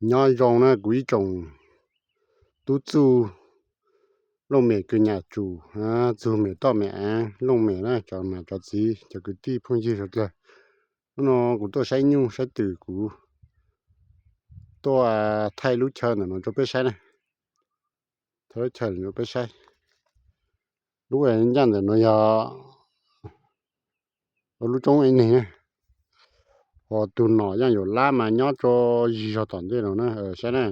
Nyob zoo na kuv ib tsoom tub txuj looj mem kws nyam tsum, txug mem toj mem aav looj mem na, cov nam cov txiv cov kwv tij phooj ywg suav dlawg. Hnub no kuv tuaj saib nyuj saib twm, kuv tuaj thaij lub chaw ntawm no rau peb saib na. Thaij lub chaw rau peb saib. Lub ncaj ntawm no yog lub roob ib neeg na, ho tus nom Yaaj Yuam Lab mas nyob rau zig zog tom ntej no na, saib na.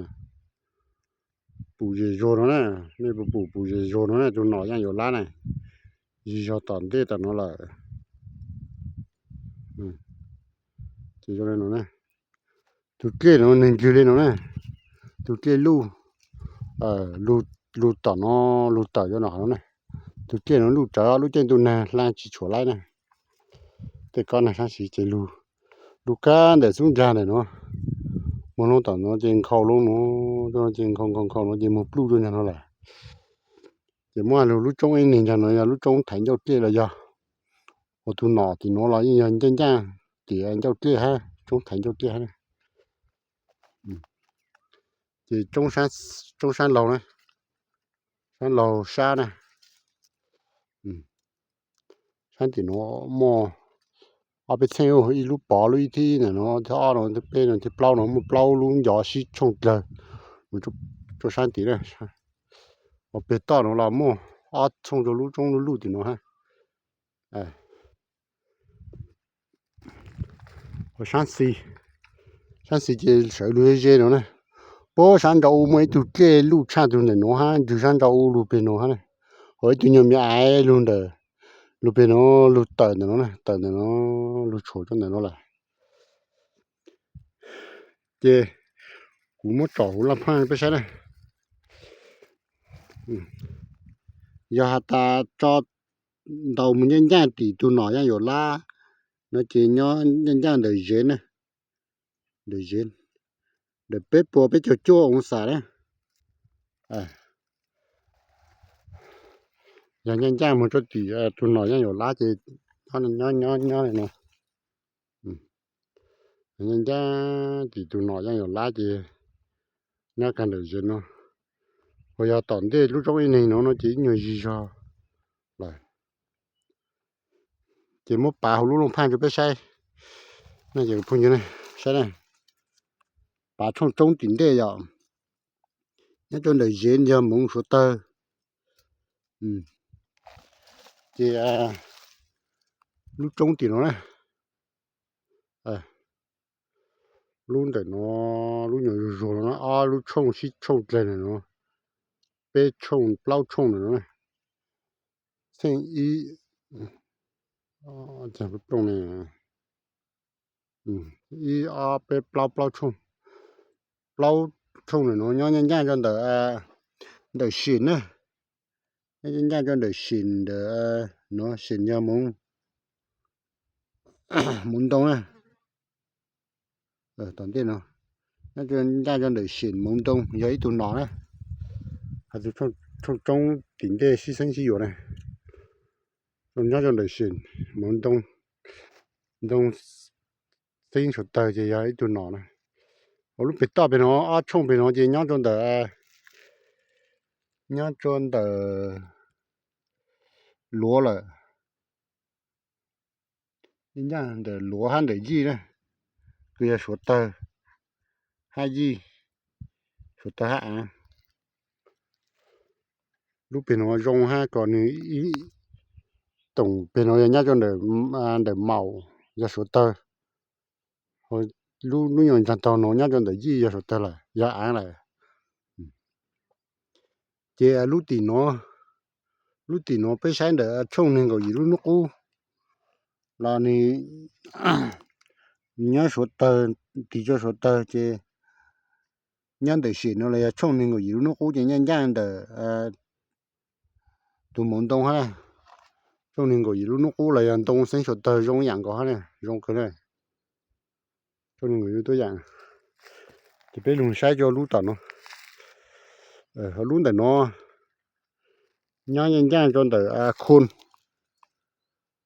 Pum zem zuag no na, nej pum pum zem zuag no na, tus nom Yaaj Yuam Lab na, zig zog tom ntej tom no lawm. Ces zoo li no na, tus dlej no nws ncwg li no na, tus dlej luj, luj tom no, luj tawm rau no na, tus dlej no luj rawv lub caij ntuj nag hlaa tsis tshuam laib na. Tej kob nag sab siv ces luj kab ntawm xub nrag ntawm no, muag loo tom no ces nkhaus loo no, ces nkhaus nkhaus nkhaus no ces muag pluj rau ntag no lawm. Ces muab lug lub roob ib neeg ntag no yog lub roob thaiv ncauj dlej los yog, ua tus nom tim no los yeej yog ncaj ncaj tim ncauj dlej hab, roob thaiv ncauj dlej hab. Ces roob sab laug na, sab laug sab na, sab tim no muaj ob peb txheej, ib lub pov lub ib thib ntawm no, thib ob no, thib peb no, thib plaub no, muaj plaub lub ncov sib tshooj dlawg rau sab tim na. Ua peg toj no los muaj ob tshooj rau lub roob luj luj tim no hab. Ua sab xis, sab xis ces sawv lug ze ze no na. Puag sab nraud u muaj ib tug dlej luj tshaj tug ntawm no hab, ncwg sab nraud u lug peg no hab. Ho ib tug nyuag me aiv lug ntawm, lug peg no, lug tawm ntawm no, tawm ntawm no, lug tshuam rau ntawm no lawm. Ces kuv muab tsom huv laj phaaj peb saib na. Yog has tas tso ntaus mus ncaj ncaj tim tug nom Yaaj Yuam Lab no ces nyob ncaj ncaj ntawm Zev na, ntawm Zev, ntawm peb puas peb caug cuaj oo xas na. Yog ncaj ncaj mus rau tim tug nom Yaaj Yuam Lab ces nyob nyob nyob li no. Ncaj ncaj tim tug nom Yaaj Yuam Lab ces nyob kag ntawm Zev no. Ho yog tom ntej lub roob ib neeg no no ces ib nyuag zig zog lawm. Ces muab pav huv lub looj phaaj rau peb saib. Phooj ywg saib na, pav tshooj roob tim ntej yom, nyob rau ntawm Zev yog moov suav tawg. Ces lub roob tim no na, lub ntawm no, lub nyuag zuag zuag no na, ob lub tshooj sib tshooj dlawg ntawm no, peb tshooj plaub tshooj ntawm no na. Txheej ib, ib ob peb plaub, plaub tshooj, plaub tshooj ntawm no nyob ncaj ncaj rau ntawm, ntawm Sim na, nyob ncaj ncaj rau ntawm Sim ntawm no, Sim yog moov, moov ntoo na. Tom ntej no, nyob ncaj rau ntawm Sim moov ntoo yog ib tug nom na. Has tas tshooj roob tim ntej sib xeeb sib yuav na, nyob rau ntawm Sim moov ntoo, ntoo xeeb suav tawg ces yog ib tug nom na. Ua lub peg toj peg no, ob tshooj peg no ces nyob rau ntawm, nyob rau ntawm Luav lawm. Ib ncaj ntawm Luav hab ntawm Yij na, kws yog suav tawg hab Yij, suav tawg hab aav. Lub peg no zoo hab kom nws ib toom peg no yog nyob rau ntawm Maum yog suav tawg, lub lub nyuag ntsaag taug no nyob rau ntawm Yij yog suav tawg lawm, yog aav lawm. Ces lub tim no, lub tim no peb saib ntawm tshooj neeg nkaum yim lub hnub qub los nws nyob suav tawg, tig rau suav tawg ces nyob ntawm Sim no los yog tshooj neeg nkaum yim lub hnub qub ces nyob ncaj ntawm tus moov ntoo hab. Tshooj neeg nkaum yim lub hnub qub los yog ntoo xeeb suav tawg zoo yam nkaus hab, zoo kawg na. Tshooj neeg nkaum yim lub tuab yam. Ces peb lug saib rau lub tom no, lub ntawm no nyob ncaj rau ntawm Khun,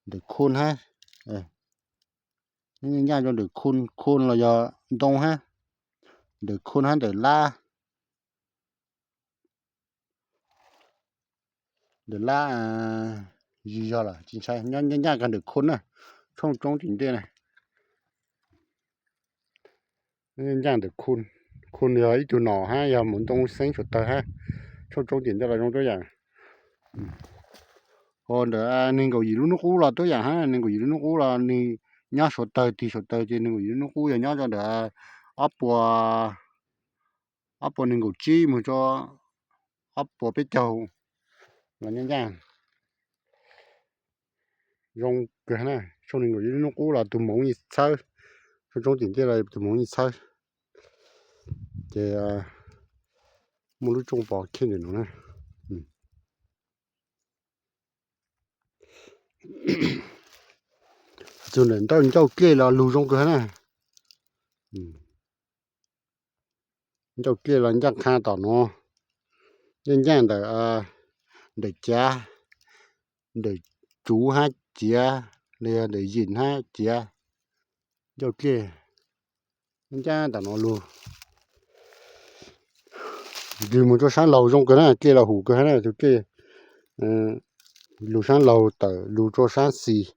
ntawm Khun hab, nyob ncaj rau ntawm Khun, Khun los yog ntoo hab. ntawm khun hab ntawm lab, ntawm lab zis zog lawm tsis ntshai, nyob ncaj ncaj kag ntawm khun na, tshooj tsoob tim ntej na. Ncaj ntawm khun, khun yog ib tug nom hab yog mus ntoo xeeb suav tawg hab, tshooj tsoob tim ntej los zoo tuab yaam. Ho ntawm nees nkaum yim lub hnub qub los tuab yaam hab, nees nkaum yim lub hnub qub los nws nyob suav tawg, tig suav tawg ces nees nkaum yim lub hnub qub yog nyob rau ntawm ob puas, ob puas nees nkaum tsib mus rau ob puas peb caug los nyob ncaj. Zoo kawg na, tshooj nees nkaum yim lub hnub qub los tug moov yeej txhawb, tshooj tsoob tim ntej los tug moov yeej txhawb. Ces muaj lub tsooj pov khej ntawm no na. Txug ntawm ncauj dlej los lug zoo kawg na. Ncauj dlej los ncaj qha tom no, ncaj ncaj ntawm, ntawm cav, ntawm tsuv hab ciav, los yog ntawm yim hab ciav. Ncauj dlej ncaj tom no lug, lug mus rau saab laug zoo kawg na, dlej los hum kawg na, tug dlej lug saab laug tawm lug rau saab xis,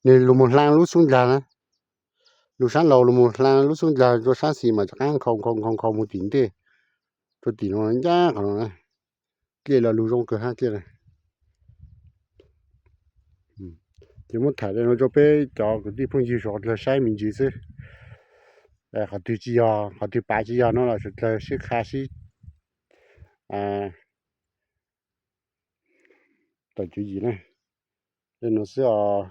nwg lug mus hla lub xub ndlag na. Lug saab laug lug mus hla lub xub ndlag rua saab xis mas rov qaab nkhaus nkhaus nkhaus nkhaus mus tim ntej, rua tim no ncaj qhov no. Dlej los lug zoo kawg hab dlej. Ces muab tham le nuav rua peb cov kwv tij phooj ywg suav dlawg saib me ntsis xwb. Qhov twg tsis yog, qhov twg pav tsis yog no los suav dlawg sib qha sib tawm tswv yim na. Le nuav xwb os.